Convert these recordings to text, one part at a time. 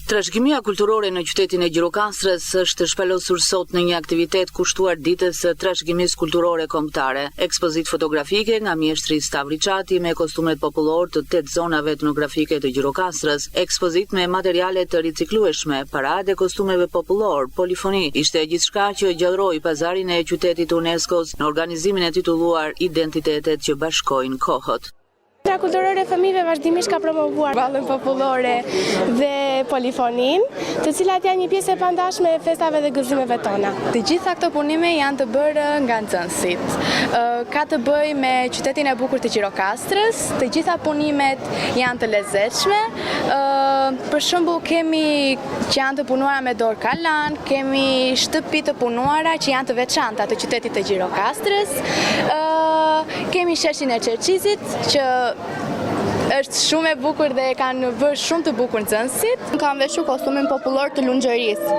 Trashëgimia kulturore në qytetin e Gjirokastrës është shpalosur sot në një aktivitet kushtuar Ditës së Trashëgimisë Kulturore Kombëtare. Ekspozitë fotografike nga mjeshtri Stavri Çati me kostumet popullorë të tetë zonave etnografike të Gjirokastrës, ekspozitë me materiale të riciklueshme, paradë e kostumeve popullorë, polifoni, ishte gjithçka që gjallëroi pazarin e qytetit të UNESCO-s në organizimin e titulluar Identitetet që bashkojnë kohët. Qendra Kulturore e Fëmijëve vazhdimisht ka promovuar vallen popullore dhe polifoninë, të cilat janë një pjesë e pandashme e festave dhe gëzimeve tona. Të gjitha këto punime janë të bërë nga nxënësit. Ka të bëjë me qytetin e bukur të Gjirokastrës, të gjitha punimet janë të lezetshme. Për shembull kemi që janë të punuara me dorë kalanë, kemi shtëpi të punuara që janë të veçanta të qytetit të Gjirokastrës. Kemi sheshin e Çerçizit që është shumë e bukur dhe e kanë bërë shumë të bukur nxënësit. Kam veshur kostumin popullor të Lunxhërisë.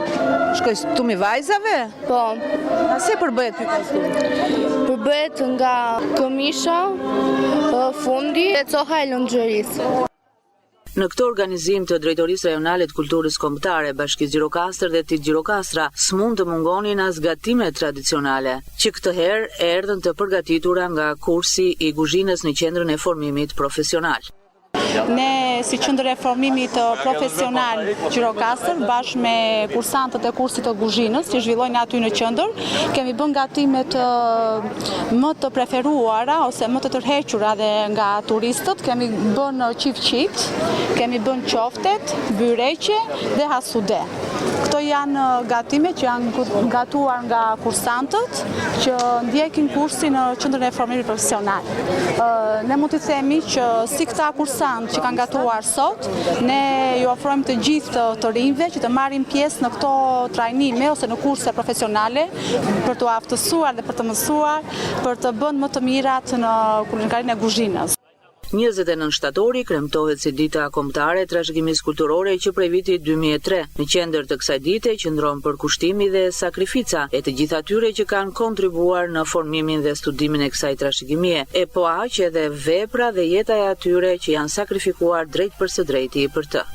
Është kostum i vajzave? Po. Nga se përbëhet ky kostum? Përbëhet nga këmisha, fundi dhe coha e Lunxhërisë. Në këtë organizim të Drejtorisë Rajonale të Kulturës Kombëtare, Bashkisë Gjirokastër dhe TID Gjirokastra, s'mund të mungonin as gatimet tradicionale, që këtë herë erdhën të përgatitura nga kursi i kuzhinës në Qendrën e Formimit Profesional. Ne si Qendër e Formimit Profesional Gjirokastër, bashkë me kursantët e kursit të kuzhinës që zhvillojnë aty në qendër, kemi bën gatimet më të preferuara ose më të tërhequra dhe nga turistët, kemi bën qifqit, kemi bën qoftet, byreqe dhe hasude. Këto janë gatime që janë gatuar nga kursantët që ndjekin kursin në qendrën e formimit profesional. Ne mund të themi që si këta kursantë që kanë gatuar sot, ne ju ofrojmë të gjithë të rinjve që të marrin pjesë në këto trajnime ose në kurse profesionale për t'u aftësuar dhe për të mësuar për të bën më të mirat në kulinarinë e kuzhinës. 29 shtatori kremtohet si Dita Kombëtare e Trashëgimisë Kulturore që prej vitit 2003. Në qendër të kësaj dite qëndron përkushtimi dhe sakrifica e të gjithë atyre që kanë kontribuar në formimin dhe studimin e kësaj trashëgimie, e po aq edhe vepra dhe jeta e atyre që janë sakrifikuar drejtpërsëdrejti për të.